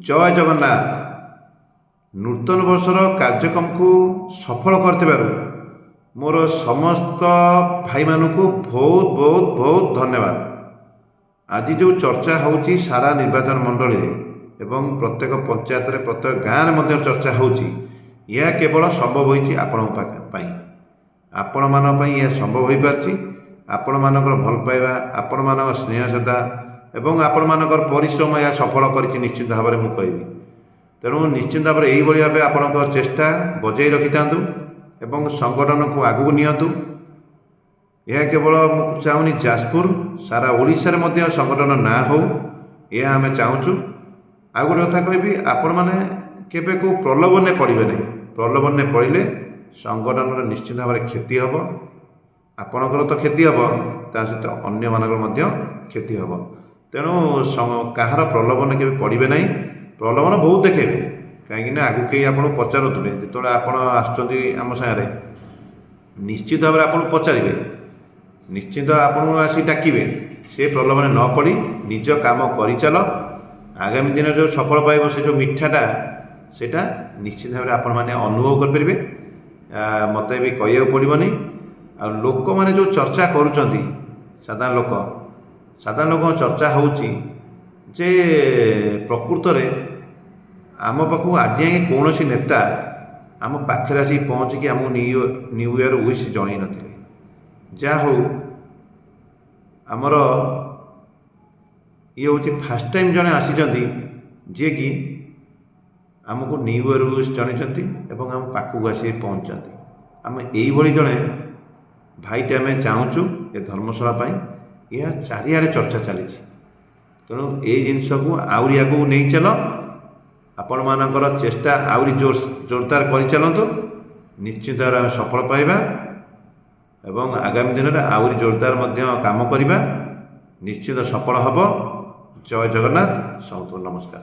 ଜୟ ଜଗନ୍ନାଥ। ନୂତନ ବର୍ଷର କାର୍ଯ୍ୟକ୍ରମକୁ ସଫଳ କରିଥିବାରୁ ମୋର ସମସ୍ତ ଭାଇମାନଙ୍କୁ ବହୁତ ବହୁତ ବହୁତ ଧନ୍ୟବାଦ। ଆଜି ଯେଉଁ ଚର୍ଚ୍ଚା ହେଉଛି ସାରା ନିର୍ବାଚନ ମଣ୍ଡଳୀରେ ଏବଂ ପ୍ରତ୍ୟେକ ପଞ୍ଚାୟତରେ, ପ୍ରତ୍ୟେକ ଗାଁରେ ମଧ୍ୟ ଚର୍ଚ୍ଚା ହେଉଛି, ଏହା କେବଳ ସମ୍ଭବ ହୋଇଛି ଆପଣଙ୍କ ପାଇଁ, ଆପଣମାନଙ୍କ ପାଇଁ ଏହା ସମ୍ଭବ ହୋଇପାରିଛି। ଆପଣମାନଙ୍କର ଭଲ ପାଇବା, ଆପଣମାନଙ୍କ ସ୍ନେହ ଶ୍ରଦ୍ଧା ଏବଂ ଆପଣମାନଙ୍କର ପରିଶ୍ରମ ଏହା ସଫଳ କରିଛି, ନିଶ୍ଚିତ ଭାବରେ ମୁଁ କହିବି। ତେଣୁ ନିଶ୍ଚିତ ଭାବରେ ଏଇଭଳି ଭାବେ ଆପଣଙ୍କ ଚେଷ୍ଟା ବଜାଇ ରଖିଥାନ୍ତୁ ଏବଂ ସଂଗଠନକୁ ଆଗକୁ ନିଅନ୍ତୁ। ଏହା କେବଳ ମୁଁ ଚାହୁଁନି ଯାଜପୁର, ସାରା ଓଡ଼ିଶାରେ ମଧ୍ୟ ସଂଗଠନ ନାଁ ହେଉ, ଏହା ଆମେ ଚାହୁଁଛୁ। ଆଉ ଗୋଟେ କଥା କହିବି, ଆପଣମାନେ କେବେ କେଉଁ ପ୍ରଲୋଭନରେ ପଡ଼ିବେ ନାହିଁ। ପ୍ରଲୋଭନରେ ପଡ଼ିଲେ ସଂଗଠନର ନିଶ୍ଚିତ ଭାବରେ କ୍ଷତି ହେବ। ଆପଣଙ୍କର ତ କ୍ଷତି ହେବ, ତା ସହିତ ଅନ୍ୟମାନଙ୍କର ମଧ୍ୟ କ୍ଷତି ହେବ। ତେଣୁ କାହାର ପ୍ରଲୋଭନ କେବେ ପଡ଼ିବେ ନାହିଁ। ପ୍ରଲୋଭନ ବହୁତ ଦେଖେଇବେ, କାହିଁକିନା ଆଗକୁ କେହି ଆପଣଙ୍କୁ ପଚାରୁଥିବେ। ଯେତେବେଳେ ଆପଣ ଆସୁଛନ୍ତି ଆମ ସାଙ୍ଗରେ, ନିଶ୍ଚିତ ଭାବରେ ଆପଣଙ୍କୁ ପଚାରିବେ, ନିଶ୍ଚିତ ଆପଣଙ୍କୁ ଆସି ଡାକିବେ। ସେ ପ୍ରଲୋଭନରେ ନ ପଡ଼ି ନିଜ କାମ କରିଚାଲ। ଆଗାମୀ ଦିନରେ ଯେଉଁ ସଫଳ ପାଇବ, ସେ ଯେଉଁ ମିଠାଟା, ସେଇଟା ନିଶ୍ଚିତ ଭାବରେ ଆପଣମାନେ ଅନୁଭବ କରିପାରିବେ, ମୋତେ ବି କହିବାକୁ ପଡ଼ିବନି। ଆଉ ଲୋକମାନେ ଯେଉଁ ଚର୍ଚ୍ଚା କରୁଛନ୍ତି, ସାଧାରଣ ଲୋକଙ୍କ ଚର୍ଚ୍ଚା ହେଉଛି ଯେ ପ୍ରକୃତରେ ଆମ ପାଖକୁ ଆଜି ଯାଏଁ କୌଣସି ନେତା ଆମ ପାଖରେ ଆସିକି ପହଞ୍ଚିକି ଆମକୁ ନ୍ୟୁ ଇୟର୍ ୱିଶ୍ ଜଣାଇ ନଥିଲେ। ଯାହା ହେଉ, ଆମର ଇଏ ହେଉଛି ଫାର୍ଷ୍ଟ ଟାଇମ୍ ଜଣେ ଆସିଛନ୍ତି, ଯିଏକି ଆମକୁ ନ୍ୟୁ ଇୟର୍ ୱିଶ୍ ଜଣାଇଛନ୍ତି ଏବଂ ଆମ ପାଖକୁ ଆସିକି ପହଞ୍ଚିଛନ୍ତି। ଆମେ ଏଇଭଳି ଜଣେ ଭାଇଟେ ଆମେ ଚାହୁଁଛୁ ଏ ଧର୍ମଶାଳା ପାଇଁ। ଏହା ଚାରିଆଡ଼େ ଚର୍ଚ୍ଚା ଚାଲିଛି। ତେଣୁ ଏଇ ଜିନିଷକୁ ଆହୁରି ଆଗକୁ ନେଇ ଚାଲ। ଆପଣମାନଙ୍କର ଚେଷ୍ଟା ଆହୁରି ଜୋରଦାର କରିଚାଲନ୍ତୁ। ନିଶ୍ଚିତ ଭାବରେ ଆମେ ସଫଳ ପାଇବା ଏବଂ ଆଗାମୀ ଦିନରେ ଆହୁରି ଜୋରଦାର ମଧ୍ୟ କାମ କରିବା, ନିଶ୍ଚିତ ସଫଳ ହେବ। ଜୟ ଜଗନ୍ନାଥ, ସମସ୍ତଙ୍କୁ ନମସ୍କାର।